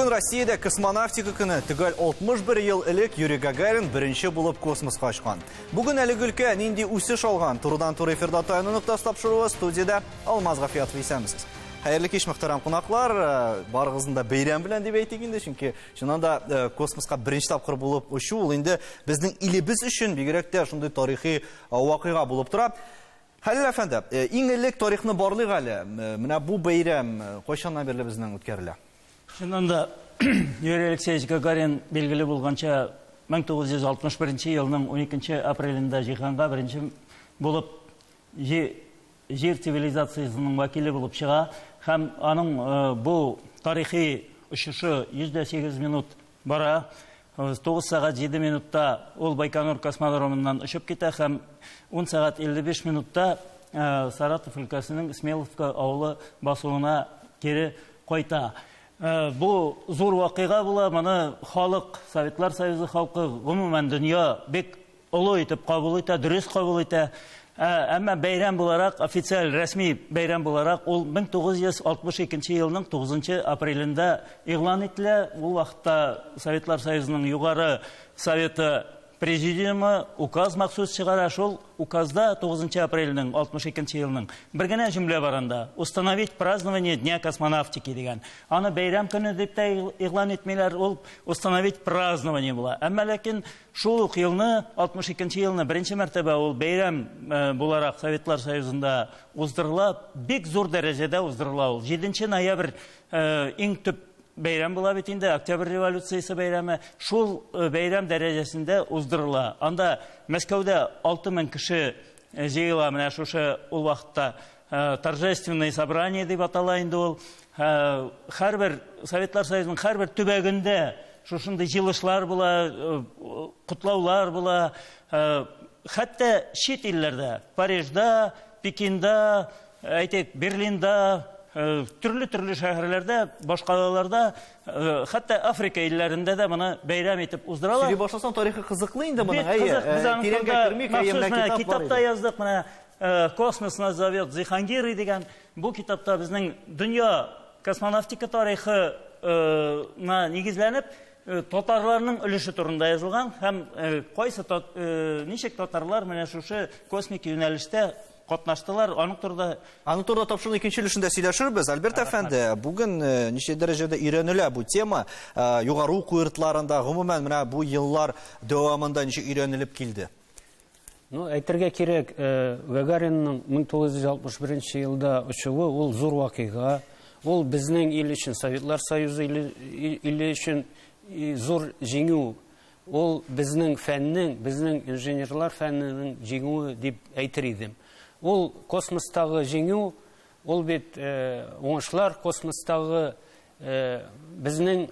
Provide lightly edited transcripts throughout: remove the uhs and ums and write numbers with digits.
Бүген Россиядә космонавтика көне. Төгәл 61 ел элек Юрий Гагарин беренче булып космоска очкан. Бүген әлеге өлкә нинди үсеш алган? Турыдан-туры эфирда Таяну ноктасы тапшыруы, студиядә Алмаз Гафиятов, исәнмесез. Хәерле кич, мөхтәрәм кунаклар. Барыгызны да бәйрәм белән дип әйтик инде, чөнки чыннан да космоска беренче тапкыр булып очу ул инде безнең илебез өчен бигрәк тә шундый тарихи вакыйга булып тора. Хәлил әфәнде, иң элек тарихны барлыйк әле. Менә бу бәйрәм кайчаннан бирле безнең үткәрелә? Чыннан да, Юрий Алексеевич Гагарин, билгеле булганча, 1961 елның 12 апрелендә җиһанга беренче булып җир цивилизациясенең вәкиле булып чыга һәм аның бу тарихи очышы 108 минут бара. 9 сәгать 7 минутта ул Байконур космодромыннан очып китә һәм 10 сәгать 55 минутта Саратов өлкәсенең Смеловка авылы басуына кире кайта. Бу зур вакыйга була, моны халык, Советлар Союзы халкы, гомумән дөнья бик олы итеп кабул итә, дөрес кабул итә. Әмма бәйрәм буларак, официаль рәсми бәйрәм буларак ул 1962 елның 9 апрелендә игълан ителә. Ул вакытта Советлар Союзының Югары Советы Президиумы указ махсус чыгара. Шул указда 9 апрельнең 62 елның бер генә җөмлә бар анда. Установить празднование Дня космонавтики дигән. Аны бәйрәм көне дип тә игълан итмиләр, ул установить празднование була. Әмма ләкин шул ук елны, 62 елны беренче мәртәбә ул бәйрәм буларак Советлар Союзында уздырыла, бик зур дәрәҗәдә уздырыла ул. 7 ноябрь иң төп бәйрәм була бит инде, Октябрь революциясе бәйрәме. Шул бәйрәм дәрәҗәсендә уздырыла. Анда Мәскәүдә 6000 кеше җыела менә шушы ул вакытта. Торжественное собрание дип атала инде ул. Һәрбер Советлар Союзының һәрбер төбәгендә шушындый җыелышлар була, котлаулар була. Хәтта чит илләрдә, Парижда, Пекинда, әйтик, Берлинда, төрле-төрле шәһәрләрдә, башкалаларда, хәтта Африка илләрендә дә моны бәйрәм итеп уздыралар. Сөйли башласаң, тарихы кызыклы инде моның, әйе. Бик кызык, без аның турында махсус менә китапта яздык, менә Космос нас зовет Зихангиры дигән бу китапта безнең дөнья космонавтика тарихына нигезләнеп, татарларның өлеше турында язылган һәм кайсы ничек татарлар менә шушы космик юнәлештә катнаштылар, аның турында. Аның турында тапшыруның икенче өлешендә сөйләшербез. Альберт әфәнде, бүген ничә дәрәҗәдә өйрәнелә бу тема? Югары уку йортларында, гомумән, менә бу еллар дәвамында ничек өйрәнелеп килде? Ну, әйтергә кирәк, Гагаринның 1961 елда очуы ул зур вакыйга. Ул безнең ил өчен, Советлар Союзы иле өчен зур җиңү. Ул безнең фәннең, безнең инженерлар фәненең җиңүе дип әйтер идем. Ул космостагы җиңү, ул бит уңышлар космостагы безнең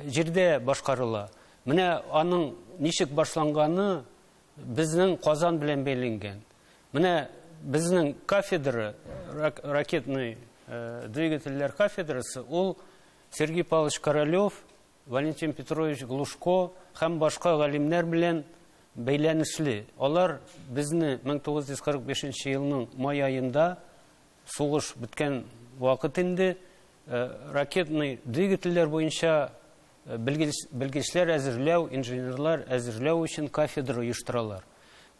җирдә башкарыла. Менә аның ничек башланганы безнең Казан белән бәйләнгән. Менә безнең кафедра, ракетный двигательләр кафедрасы, ул Сергей Павлович Королев, Валентин Петрович Глушко һәм башка галимнәр белән бәйләнешле. Алар безне 1945 елның май аенда, сугыш беткән вакыт инде, ракетный двигательләр буенча белгечләр әзерләү, инженерлар әзерләү өчен кафедра оештыралар.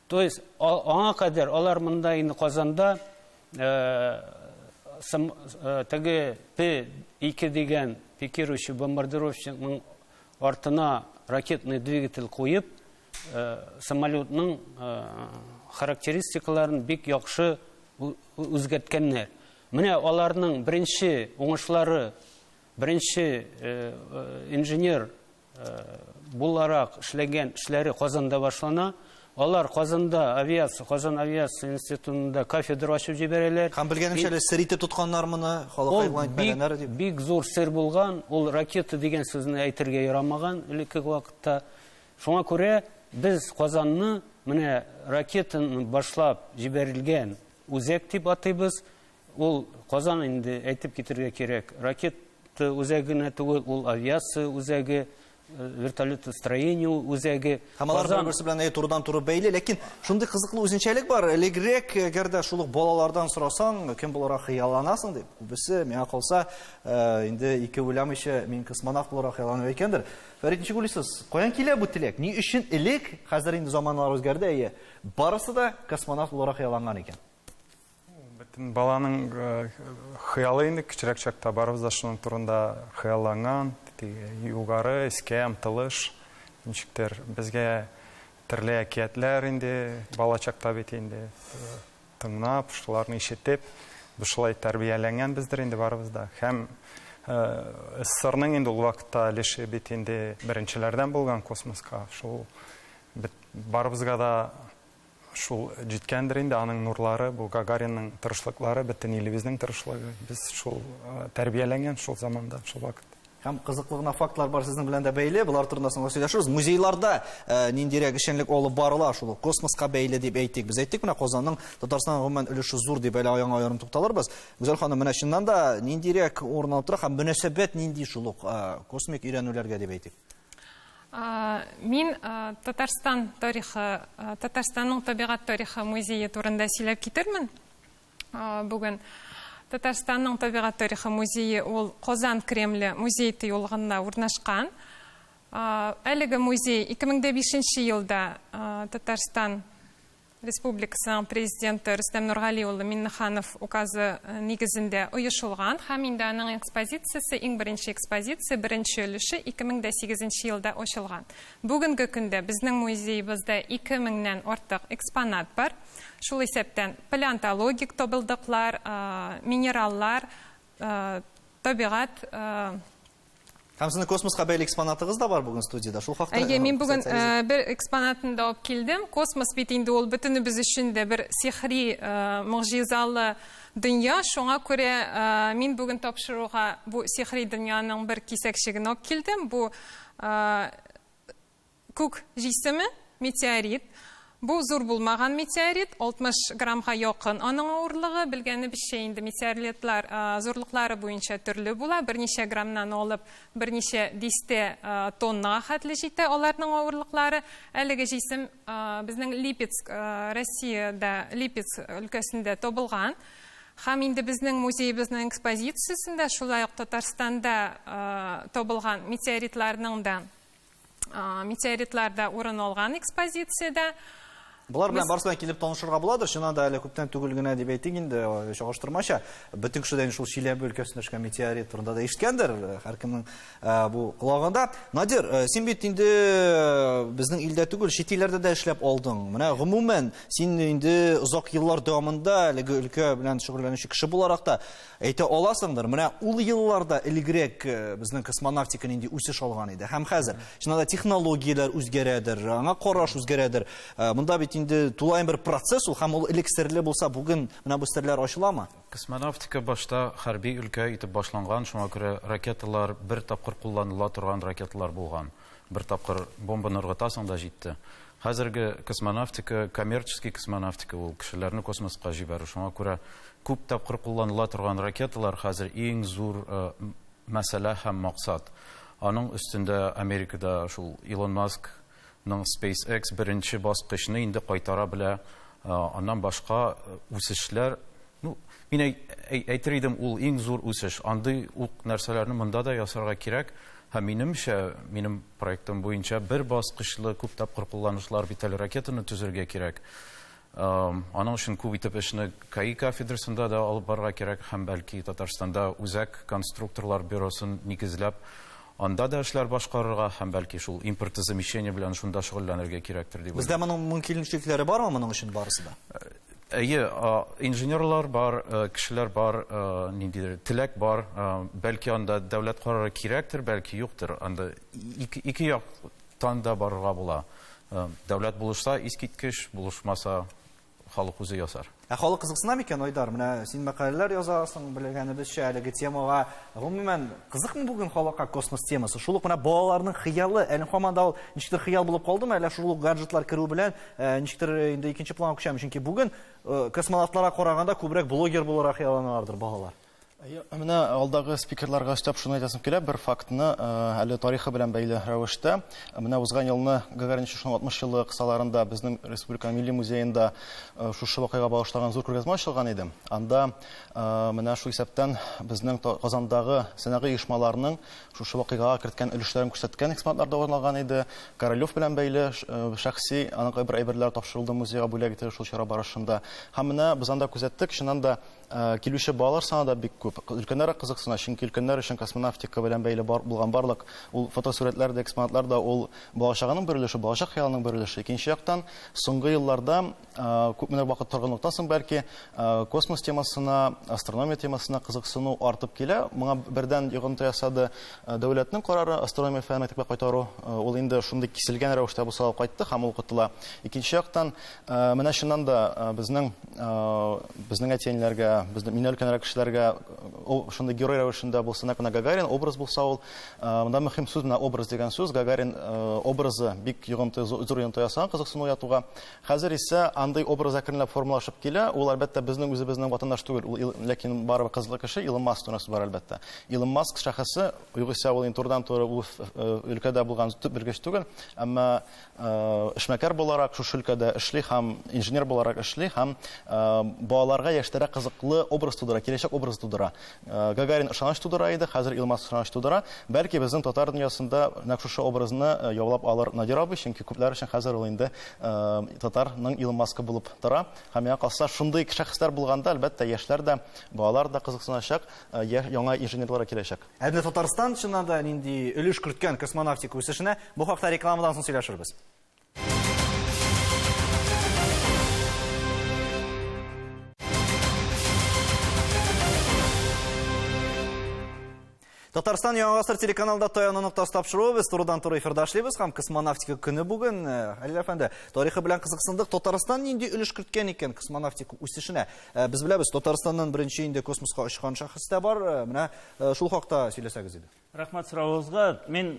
То есть аңа кадәр алар монда инде Казанда теге П-2 дигән пикирующий бомбардировщикның артына ракетный двигатель куеп, самолетның характеристикаларын бик яхшы үзгәрткәннәр. Менә аларның беренче уңышлары, беренче инженер буларак эшләгән эшләре Казанда башлана. Алар Казанда авиация, Казан авиация институтында кафедра ачып җибәрәләр. Һәм белгәнемчә, әле сер итеп тотканнар моны, халыкка игълан итмәгәннәр дип. Бик зур сер булган, ул ракета дигән сүзне әйтергә ярамаган элеккеге вакытта. Шуңа күрә без Казанны менә ракетаны башлап җибәрелгән үзәк дип атыйбыз. Ул Казан инде әйтеп китергә кирәк, ракета үзәге генә түгел, ул авиация үзәге. Вертолетостроение үзәге. Һәм алар бер-берсе белән турыдан-туры бәйле, ләкин шундый кызыклы үзенчәлек бар. Элегрәк, әгәр дә шул ук балалардан сорасаң, кем буларак хыялланасың дип, күбесе, миңа калса, инде ике уйламыйча, мин космонавт буларак хыялланып әйткәндер. Фәрит, ничек уйлыйсыз, каян килә бу теләк? Ни өчен элек, хәзер инде заманалар үзгәрде, әйе, барысы да космонавт буларак хыялланган икән? Бөтен баланың хыялы инде кечерәк чакта барыбыз да шуның турында хыялланган, теге югары, өскә омтылыш, ничектер безгә төрле әкиятләр инде балачакта бит инде тыңлап, шуларны ишетеп, без шулай тәрбияләнгәнбездер инде барыбыз да. Һәм СССРның инде ул вакытта өлеше бит инде беренчеләрдән булган космоска, шул барыбызга да Шул җиткәндер инде, аның нурлары, бу Гагаринның тырышлыклары, бөтен илебезнең тырышлыгы. Без шул тәрбияләнгән шул заманда, шул вакыт. Һәм кызыклы гына фактлар бар сезнең белән дә бәйле, болар турында соңра сөйләшербез. Музейларда ниндирәк эшчәнлек алып барыла, шул ук космоска бәйле дип әйтик. Без әйттек менә Казанның Татарстанның гомумән өлеше зур дип әле аңа аерым тукталырбыз. Гүзәл ханым, менә чыннан да ниндирәк урын алып тора һәм мөнәсәбәт нинди шул ук космик өйрәнүләргә дип әйтик? Мин Татарстан тарихы, Татарстанның табигать тарихы музее турында сөйләп китермен бүген. Татарстанның табигать тарихы музее ул Казан Кремле музей тыюлыгында урнашкан. Әлеге музей 2005 елда Татарстан Республикасының Президенты Рөстәм Нургали улы Миннеханов указы нигезендә оешылган һәм инде аның экспозициясе, иң беренче экспозиция, беренче өлеше 2008 елда ачылган. Бүгенге көндә безнең музеебызда 2000 нән артык экспонат бар. Шул исәптән палеонтологик табылдыклар, минераллар, табигать Һәм сезнең космоска бәйле экспонатыгыз да бар бүген студиядә. Шул хакта. Әйе, мин бүген бер экспонатны да алып килдем. Космос бит инде ул бөтенебез өчен дә бер сихри, могҗизалы дөнья. Шуңа күрә мин бүген тапшыруга бу сихри дөньяның бер кисәкчеген алып килдем. Бу Күк җисеме, метеорит. Бу зур булмаган метеорит, 60 граммга якын аның авырлыгы. Белгәнебезчә инде метеоритлар зурлыклары буенча төрле була. Берничә граммнан алып, берничә дистә тоннага хәтле җитә аларның авырлыклары. Әлеге җисем безнең Липецк, Россиядә Липецк өлкәсендә табылган. Һәм инде безнең музеебызның экспозициясендә шулай ук Татарстанда табылган метеоритларның да метеоритлар да урын алган экспозициядә. Болар белән барысы белән килеп танышырга буладыр. Чыннан да әле күптән түгел генә дип әйтик инде, чагыштырмача. Бөтен кеше дә шул Чиләбе өлкәсендә төшкән метеорит турында да ишеткәндер, һәркемнең бу колагында. Надир, син бит инде безнең илдә түгел, чит илләрдә дә эшләп алдың. Менә гомумән, син инде озак еллар дәвамында әлеге өлкә белән шөгыльләнүче кеше буларак та Әйтә аласыңдыр, менә ул елларда элегрәк безнең космонавтика нинди үсеш алган иде. Һәм хәзер, чыннан да технологияләр үзгәрәдер, аңа караш үзгәрәдер. Монда бит инде тулаем бер процесс ул, һәм ул элек серле булса, бүген менә бу серләр ачыламы? Космонавтика башта хәрби өлкә итеп башланган, шуңа күрә ракеталар бер тапкыр кулланыла торган ракеталар булган. Бер тапкыр бомбаны ыргытасың да җитте. Хәзерге космонавтика, коммерческий космонавтика ул, кешеләрне космоска җибәрү. Шуңа күрә күп тапкыр кулланыла торган ракеталар хәзер иң зур мәсьәлә һәм максат. Аның өстендә Америкада шул Илон Маскның SpaceX беренче баскычны инде кайтара белә. Аннан башка үсешләр, ну, мин әйтер идем, ул иң зур үсеш. Андый ук нәрсәләрне монда да ясарга кирәк. Һәм минемчә, минем проектым буенча бер баскычлы күп тапкыр кулланышлы орбиталь ракетаны төзергә кирәк. Аның өчен күп итеп эшне КАИ кафедрасында да алып барырга кирәк һәм бәлки Татарстанда үзәк конструкторлар бюросын нигезләп, анда да эшләр башкарырга һәм бәлки шул импортозамещение белән шунда шөгыльләнергә кирәктер дип уйлыйм. Бездә моның мөмкинлекләре бармы моның өчен барысы да? Әйе, инженерлар бар, кешеләр бар, ниндидер теләк бар. Бәлки анда дәүләт карары кирәктер, бәлки юктыр. Анда ике яктан да барырга була. Дәүләт булышса, искиткеч, булышмаса, халык үзе ясар. Ә халык кызыксына микән, Айдар? Менә син мәкаләләр язасың, белгәнебезчә, әлеге темага. Гомумән, кызыкмы бүген халыкка космос темасы? Шул ук менә балаларның хыялы, әле һаман да ул ничектер хыял булып калдымы, әллә шул ук гаджетлар керү белән ничектер инде икенче планга күчәме? Чөнки бүген космонавтларга караганда күбрәк блогер булырга хыялланалардыр балалар. Менә алдагы спикерларга өстәп шуны әйтәсем килә, бер фактны, әле тарихы белән бәйле рәвештә. Менә узган елны Гагарин очышының 60 еллыгы кысаларында безнең Республика Милли музеенда шушы вакыйга багышланган зур күргәзмә ачылган иде. Анда менә шул исәптән безнең Казандагы сәнәгый оешмаларның шушы вакыйгага керткән өлешләрен күрсәткән экспонатлар да урын алган иде. Королев белән бәйле шәхси аның кайбер әйберләре тапшырылды музейга бүләк ителде шул чара барышында. Һәм менә без анда күзәттек, чыннан да Килүче балалар саны да бик күп. Өлкәннәр дә кызыксына, чөнки өлкәннәр өчен космонавтика белән бәйле бар, булган барлык ул фотосурәтләр дә, экспонатлар да ул балачагының бер өлеше, балачак хыялының бер өлеше. Икенче яктан, соңгы елларда, күпмедер вакыт торгынлыктан соң бәлки, космос темасына, астрономия темасына кызыксыну артып килә. Моңа бердән йогынты ясады дәүләтнең карары астрономия фәнен мәктәпкә кайтару. Ул инде шундый киселгән рәвештә булса да кайтты һәм укытыла. Икенче яктан, Менә чыннан да безнең безнең әти-әниләргә, безнең миннән өлкәнрәк кешеләргә шундый герой рәвешендә булса, нәкъ менә Гагарин образ булса ул, монда мөһим сүз менә образ дигән сүз, Гагарин образы бик йогынты, зур йогынты ясаган кызыксыну уятуга. Хәзер исә андый образ әкренләп формалашып килә. Ул, әлбәттә, безнең үзебезнең ватандаш түгел, ул ләкин барыбер кызыклы кеше, Илон Маск турында сүз бар, әлбәттә. Илон Маск шәхесе, югыйсә ул инде турыдан-туры ул өлкәдә булган төп белгеч түгел, әмма Эшмәкәр буларак шушы өлкәдә эшли һәм инженер буларак эшли һәм балаларга, яшьләргә кызыклы образ тудыра, киләчәк образы тудыра. Гагарин ышаныч тудыра иде, хәзер Илон Маск ышаныч тудыра. Бәлки безнең татар дөньясында нәкъ шушы образны яулап алыр Надир абый, чөнки күпләр өчен хәзер ул инде татарның Илон Маскы булып тора. Һәм миңа калса, шундый шәхесләр булганда, әлбәттә, яшьләр дә, балалар да кызыксыначак, яңа инженерлар киләчәк. Ә менә Татарстан чыннан да нинди өлеш керткән космонавтика үсешенә, бу хакта рекламадан соң сөйләшербез. Татарстан Яңа гасыр телеканалында Таяну ноктасы тапшыруы без турыдан-туры эфирда эшлибез һәм космонавтика көне бүген. Хәлил әфәнде, тарихы белән кызыксындык. Татарстан нинди өлеш керткән икән космонавтика үсешенә? Без беләбез, Татарстаннан беренче инде космоска очкан шәхес тә бар. Менә шул хакта сөйләсәгез иде. Рәхмәт соравыгызга. Мин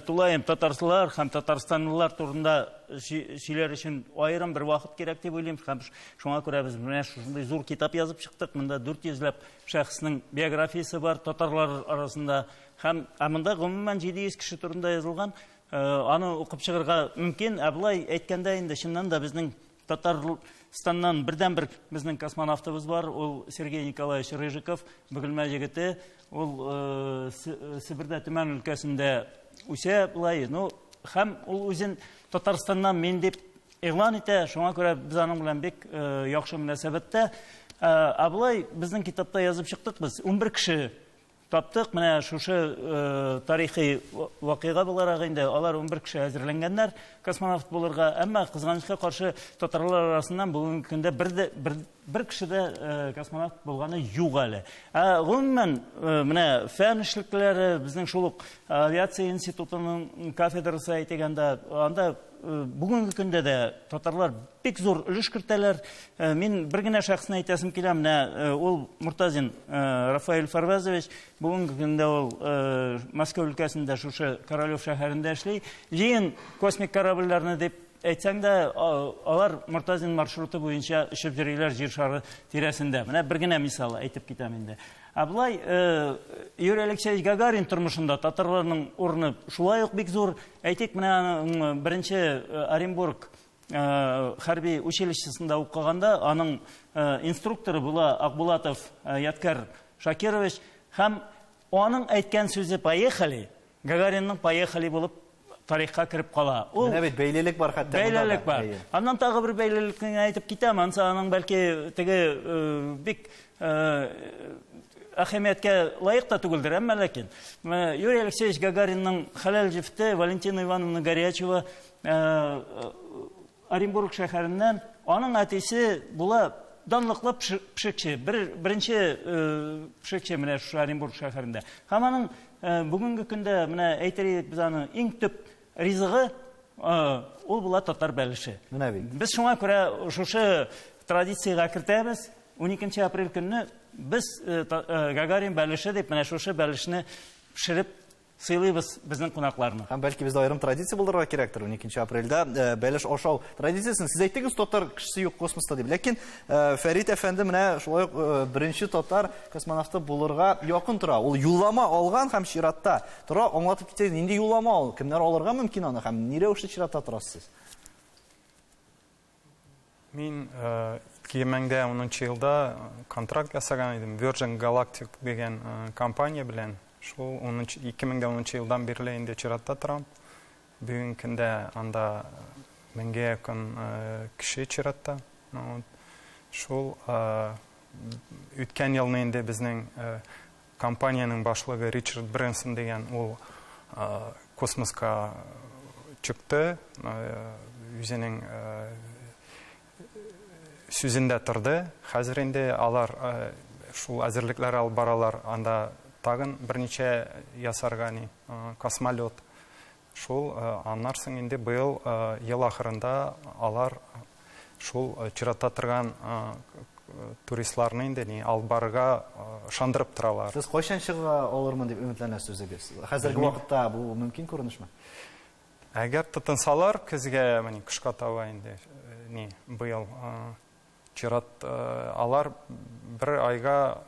тулаем татарслар һәм татарстанлылар турында сөйләр өчен аерым бер вакыт кирәк дип уйлыйм. Һәм шуңа күрә без менә шушындый зур китап язып чыктык. Монда 400 ләп шәхеснең биографиясе бар татарлар арасында. Һәм ә монда гомумән 700 кеше турында язылган. Аны укып чыгарга мөмкин. Ә болай әйткәндә инде чыннан да безнең Татарстаннан бердәнбер безнең космонавтыбыз бар, ул Сергей Николаевич Рыжиков, Бөгелмә егете. Ул Себердә Төмән өлкәсендә үсә болай. Ну, һәм ул үзен Татарстаннан мин дип игълан итә, шуңа күрә без аның белән бик яхшы мөнәсәбәттә. Ә болай безнең китапта язып чыктык без, 11 кеше Таптык, менә шушы тарихи вакыйга буларак инде алар 11 кеше әзерләнгәннәр космонавт булырга, әмма кызганычка каршы татарлар арасыннан бүгенге көндә бер дә бер, бер кеше дә космонавт булганы юк әле. Ә гомумән, менә фән эшлеклеләре, безнең шул ук авиация институтының кафедрасы әйтик анда, анда бүгенге көндә дә татарлар бик зур өлеш кертәләр. Мин бер генә шәхесне әйтәсем килә, менә ул Муртазин Рафаэль Фарвазович, бүгенге көндә ул Мәскәү өлкәсендә шушы Королев шәһәрендә эшли. Җыен космик корабльләрне дип әйтсәң дә, алар Муртазин маршруты буенча очып йөриләр Җир шары тирәсендә. Менә бер генә мисал әйтеп китәм инде. Ә болай Юрий Алексеевич Гагарин тормышында татарларның урыны шулай ук бик зур. Әйтик, менә аның беренче Оренбург хәрби училищесында укыганда аның инструкторы була Акбулатов Ядкәр Шакирович һәм аның әйткән сүзе поехали Гагаринның поехали булып тарихка кереп кала. Ул Менә бит бәйлелек бар хәтта. Бәйлелек бар. Аннан тагы бер бәйлелекне әйтеп китәм. Ансы аның бәлки теге бик әһәмияткә лаек та түгелдер, әмма ләкин Юрий Алексеевич Гагаринның хәләл җефте Валентина Ивановна Горячева Оренбург шәһәреннән, аның әтисе була данлыклы пешекче, бер, беренче пешекче менә шушы Оренбург шәһәрендә. Һәм аның бүгенге көндә менә әйтер идек без аны иң төп ризыгы ул була татар бәлеше. Менә бит. Без шуңа күрә шушы традициягә кертәбез. 12 апрель көнне без Гагарин бәлеше дип менә шушы бәлешне пешереп Сыйлыйбыз безнең кунакларны. Һәм бәлки бездә аерым традиция булдырырга кирәктер, 12 апрельдә э, бәлеш ашау традициясен. Сез әйттегез, татар кешесе юк космоста дип. Ләкин э, Фәрит әфәнде менә шулай ук э, беренче татар космонавты булырга якын тора. Ул юллама алган һәм чиратта тора. Аңлатып китсәгез, нинди юллама ул? Кемнәр алырга мөмкин аны һәм ни рәвешле чиратта торасыз сез? Мин 2010 елда контракт ясаган идем Virgin Galactic дигән компания белән. Шул 2010 елдан бирле инде чиратта торам. Бүгенге көндә анда меңгә якын кеше чиратта. Шул үткән елны инде безнең компаниянең башлыгы Ричард Брэнсон дигән ул космоска чыкты, үзенең сүзендә торды. Хәзер инде алар шул әзерлекләр алып баралар, анда тагын берничә ясарга ни, космолет. Шул аннан соң инде быел ел ахырында алар шул чиратта торган туристларны инде ни алып барырга ышандырып торалар. Сез кайчан чыга алырмын дип өметләнәсез үзегез? Хәзерге вакытта бу мөмкин күренешме? Әгәр тотынсалар, көзгә, менә кышка таба инде ни быел чират алар бер айга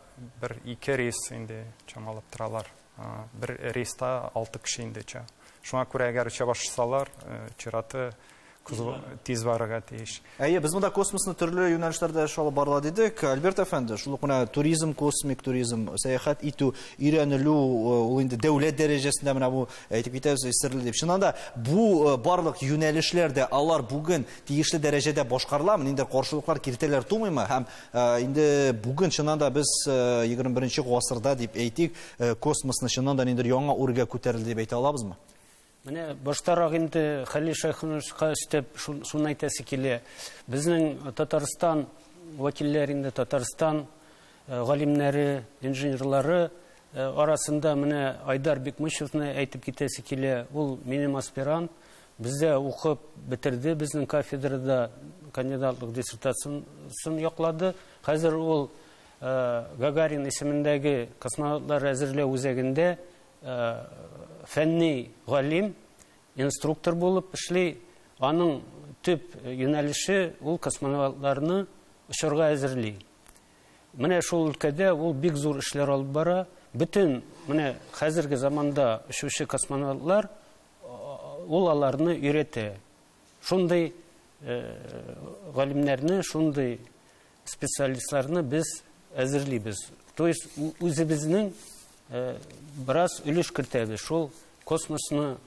бер ике рейс инде чамалап торалар. Бер рейста 6 кеше инде ча. Шуңа күрә әгәр оча башласалар, чираты тиз барырга тиеш. Әйе, без монда космосны төрле юнәлешләрдә эш алып барыла дидек. Альберт әфәнде, шул ук менә туризм, космик туризм, сәяхәт итү, өйрәнелү, ул инде дәүләт дәрәҗәсендә менә бу әйтеп китәбез, серле дип. Чыннан да, бу барлык юнәлешләр дә алар бүген тиешле дәрәҗәдә башкарыламы? Ниндидер каршылыклар, киртәләр тумыймы? Һәм инде бүген чыннан да без 21 гасырда дип әйтик, космосны чыннан да ниндидер яңа үргә күтәрелде дип әйтә алабызмы? Менә баштарак инде Хәлил Шәйхуновичка өстәп шуны әйтәсе килә. Безнең Татарстан вәкилләре инде Татарстан галимнәре, инженерлары арасында менә Айдар Бикмышевны әйтеп китәсе килә. Ул минем аспирант. Бездә укып бетерде, безнең кафедрада кандидатлык диссертациясен яклады. Хәзер ул Гагарин исемендәге космонавтлар әзерләү үзәгендә фәнни галим, инструктор булып эшли. Аның төп юнәлеше ул космонавтларны очарга әзерли. Менә шул өлкәдә ул бик зур эшләр алып бара. Бөтен менә хәзерге заманда очучы космонавтлар ул аларны өйрәтә. Шундый галимнәрне, шундый специалистларны без әзерлибез. То есть үзебезнең бераз өлеш кертәбез шул космосны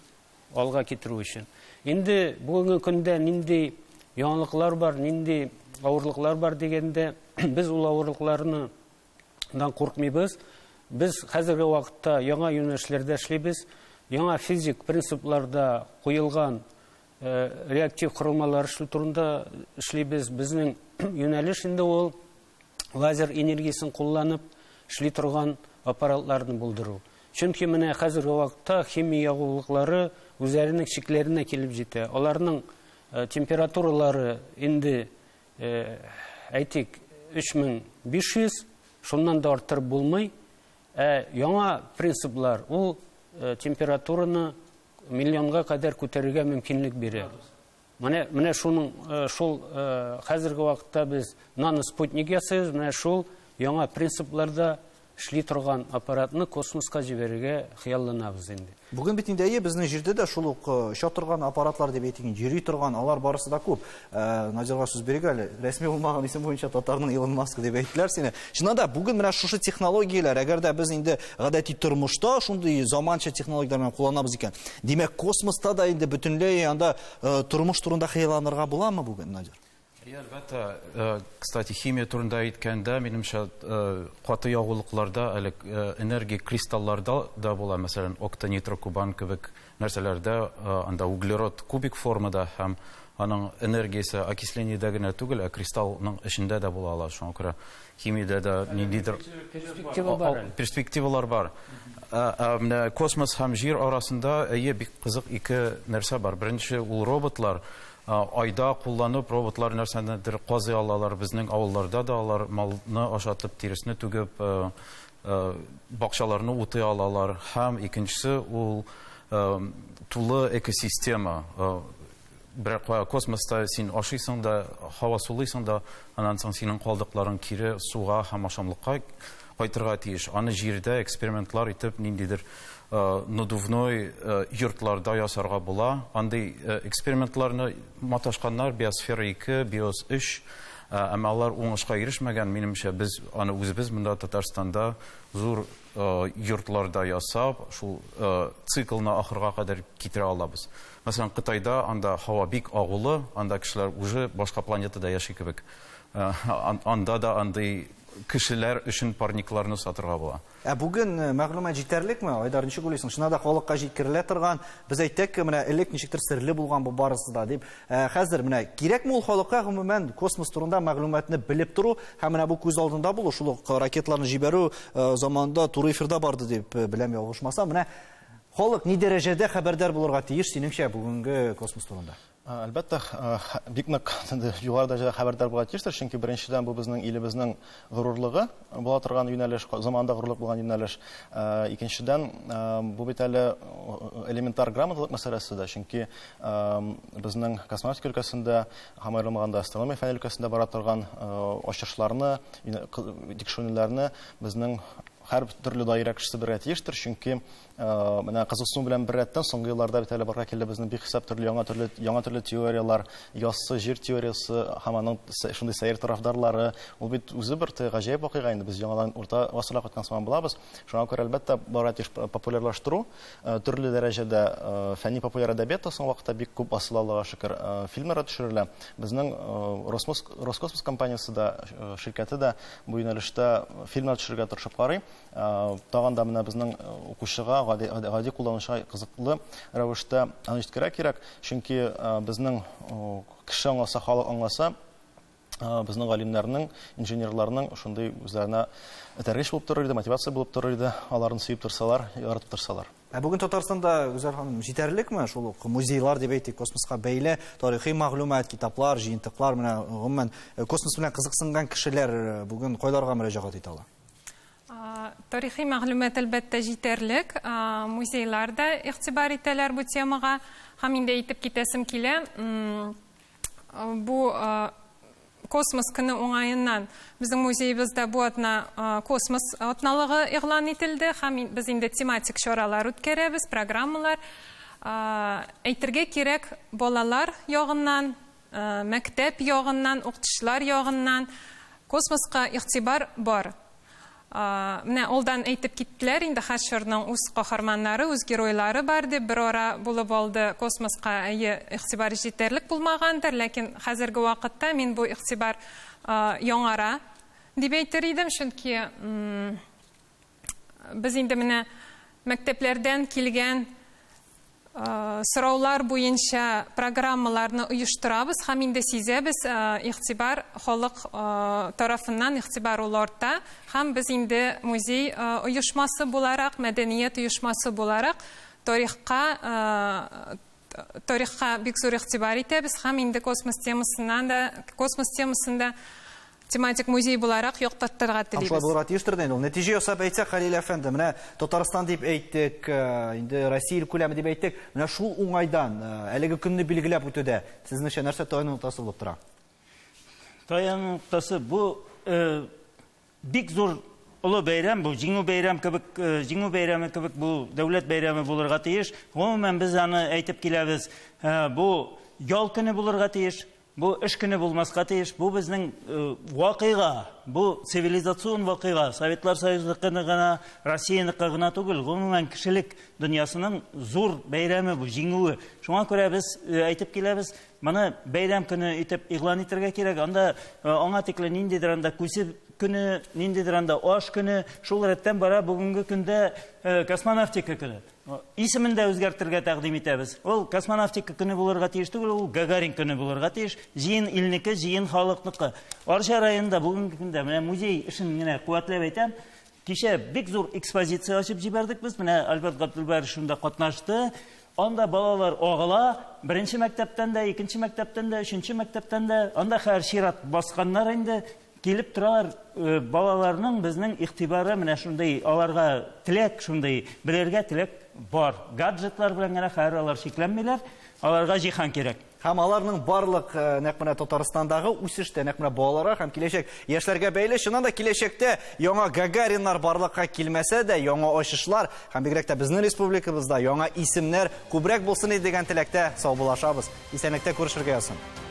алга китерү өчен. Инде бүгенге көндә нинди яңалыклар бар, нинди авырлыклар бар дигәндә, без ул авырлыкларны дан куркмыйбыз. Без хәзерге вакытта яңа юнәлешләрдә эшлибез. Яңа физик принципларда куелган реактив корылмалар эшләү турында эшлибез. Безнең юнәлеш инде ул лазер энергиясен кулланып эшли торган аппаратларны булдыру. Чөнки менә хәзерге вакытта химия ягулыклары үзләренең чикләренә килеп җитә. Аларның температуралары инде, әйтик, 3500, шуннан да арттырып булмый. Ә яңа принциплар ул температураны миллионга кадәр күтәрергә мөмкинлек бирә. Менә, менә шуның, шул хәзерге вакытта без наноспутник ясыйбыз, менә шул яңа принципларда эшли торган аппаратны космоска җибәрергә хыялланабыз инде. Бүген бит инде әйе, безнең җирдә дә шул ук оча торган аппаратлар дип әйтик, йөри торган, алар барысы да күп. Надирга сүз бирик әле. Рәсми булмаган исем буенча татарның Илон Маскы дип әйттеләр сине. Чыннан да, бүген менә шушы технологияләр, әгәр дә без инде гадәти тормышта шундый заманча технологияләр белән кулланабыз икән, димәк, космоста да инде бөтенләй анда тормыш турында хыялланырга буламы бүген, Надир? Әйе, әлбәттә. Кстати, химия турында әйткәндә, минемчә, каты ягулыкларда әле энергия кристалларда да була, мәсәлән, октонитрокубан кебек нәрсәләрдә, анда углерод кубик формада һәм аның энергиясе окислениедә генә түгел, ә кристаллның эчендә дә була ала. Шуңа күрә химиядә дә ниндидер перспектива бар әле. Перспективалар бар. Ә менә космос һәм җир арасында, әйе, бик кызык ике нәрсә бар. Беренче ул роботлар. Айда кулланып роботлар нәрсәнедер казый алалар. Безнең авылларда да алар малны ашатып, тиресне түгеп, бакчаларны утый алалар. Һәм икенчесе ул тулы экосистема. Берәр кая космоста син ашыйсың да, һава сулыйсың да, аннан соң синең калдыкларың кире суга һәм ашамлыкка кайтырга тиеш. Аны җирдә экспериментлар итеп ниндидер надувной йортларда ясарга була. Андый экспериментларны маташканнар Биосфера 2, Биос 3, әмма алар уңышка ирешмәгән. Минемчә, без аны үзебез монда Татарстанда зур йортларда ясап, шул циклны ахырга кадәр китерә алабыз. Мәсәлән, Кытайда анда һава бик агулы, анда кешеләр уже башка планетада яши кебек. Анда да андый кешеләр өчен парникларны сатырга була. Ә бүген мәгълүмат җитәрлекме? Айдар, ничек уйлыйсың? Чыннан да халыкка җиткерелә торган, без әйттек, менә элек ничектер серле булган бу барысы да дип. Ә, хәзер менә кирәкме ул халыкка гомумән космос турында мәгълүматны белеп тору һәм менә бу күз алдында булу, шул ук ракеталарны җибәрү заманында туры эфирда барды дип беләм, ялгышмасам. Менә халык ни дәрәҗәдә хәбәрдар булырга тиеш синеңчә бүгенге космос турында? Әлбәттә, бик нык югары дәрәҗәдә хәбәрдар булырга тиештер, чөнки беренчедән бу безнең илебезнең горурлыгы була торган юнәлеш, заманында горурлык булган юнәлеш. Икенчедән, бу бит әле элементар грамоталык мәсьәләсе дә, чөнки безнең космонавтика өлкәсендә һәм аерым алганда астрономия фәне өлкәсендә бара торган ачышларны, тикшеренүләрне безнең һәр төрле даирә кешесе белергә тиештер, чөнки менә кызыксыну белән беррәттән соңгы елларда бит әле барлыкка килде безнең бихисап төрле яңа төрле яңа төрле теорияләр, яссы җир теориясе һәм аның шундый сәер тарафдарлары. Ул бит үзе бер гаҗәеп вакыйга инде, без яңадан урта гасырга кайткан сыман булабыз. Шуңа күрә, әлбәттә, бара тиеш популярлаштыру, төрле дәрәҗәдә фәнни популяр әдәбият та соңгы вакытта бик күп басыла, Аллага шөкер, фильмнар да төшерелә. Безнең Росмос, Роскосмос компаниясе дә, ширкәте дә бу юнәлештә фильмнар төшерергә тырышып карый. Тагын да менә безнең укучыга, гади кулланучыга кызыклы рәвештә аны җиткерә кирәк, чөнки безнең кеше аңласа, халык аңласа, безнең галимнәрнең, инженерларның шундый үзләренә этәргеч булып торыр иде, мотивация булып торыр иде, аларны сөеп торсалар, яратып торсалар. Ә бүген Татарстанда, Гүзәл ханым, җитәрлекме шул ук музейлар дип әйтик, космоска бәйле тарихи мәгълүмат, китаплар, җыентыклар, менә гомумән космос белән кызыксынган кешеләр бүген кайларга мөрәҗәгать итә ала? Тарихи мәгълүмат, әлбәттә, җитәрлек. Музейлар да игътибар итәләр бу темага. Һәм инде әйтеп китәсем килә, бу космос көне уңаеннан безнең музеебызда бу атна космос атналыгы игълан ителде һәм без инде тематик чаралар үткәрәбез, программалар. Әйтергә кирәк, балалар ягыннан, мәктәп ягыннан, укытучылар ягыннан космоска игътибар бар. Менә алдан әйтеп киттеләр инде, һәр чорның үз каһарманнары, үз геройлары бар дип, бер ара булып алды космоска, әйе, игътибар җитәрлек булмагандыр, ләкин хәзерге вакытта мин бу игътибар яңара дип әйтер идем, чөнки без инде менә мәктәпләрдән килгән сораулар буенча программаларны оештырабыз һәм инде сизәбез, игътибар халык тарафыннан игътибар ул арта һәм без инде музей оешмасы буларак, мәдәният оешмасы буларак тарихка тарихка бик зур игътибар итәбез һәм инде космос темасыннан да космос темасында тематик музей буларак яктыртырга телибез. Шулай булырга тиештер инде ул. Нәтиҗә ясап әйтсәк, Хәлил әфәнде, менә Татарстан дип әйттек, инде Россия илкүләме дип әйттек. Менә шул уңайдан әлеге көнне билгеләп үтүдә сезнеңчә нәрсә таяну ноктасы булып тора? Таяну ноктасы бу бик зур олы бәйрәм, бу Җиңү бәйрәм кебек, Җиңү бәйрәме кебек бу дәүләт бәйрәме булырга тиеш. Гомумән без аны әйтеп киләбез, бу ял көне булырга тиеш. Бу эш көне булмаска тиеш, бу безнең вакыйга, бу цивилизацион вакыйга, Советлар Союзыныкы гына, Россияныкы гына түгел, гомумән кешелек дөньясының зур бәйрәме бу, җиңүе. Шуңа күрә без әйтеп киләбез, моны бәйрәм көне итеп игълан итәргә кирәк. Анда аңа тикле ниндидер анда күсе көне, ниндидер анда аш көне, шул рәттән бара бүгенге көндә космонавтика көне. Исемен дә үзгәртергә тәкъдим итәбез. Ул космонавтика көне булырга тиеш түгел, ул Гагарин көне булырга тиеш. Җыен илнеке, җыен халыкныкы. Арча районында бүгенге көндә менә музей эшен генә куәтләп әйтәм. Кичә бик зур экспозиция ачып җибәрдек без. Менә Альберт Габдулбаев шунда катнашты. Анда балалар агыла, беренче мәктәптән дә, икенче мәктәптән дә, өченче мәктәптән дә. Анда хәзер чират басканнар инде. Килеп торалар, балаларның безнең игътибары менә шундый, аларга теләк шундый, белергә теләк бар. Гаджетлар белән генә хәзер алар чикләнмиләр, аларга җиһан кирәк. Һәм аларның барлык нәкъ менә Татарстандагы үсеш тә нәкъ менә балаларга һәм киләчәк яшьләргә бәйле. Чыннан да киләчәктә яңа Гагариннар барлыкка килмәсә дә, яңа ачышлар һәм бигрәк тә безнең республикабызда яңа исемнәр күбрәк булсын иде дигән теләктә саубуллашабыз. Исәнлектә күрешергә язсын.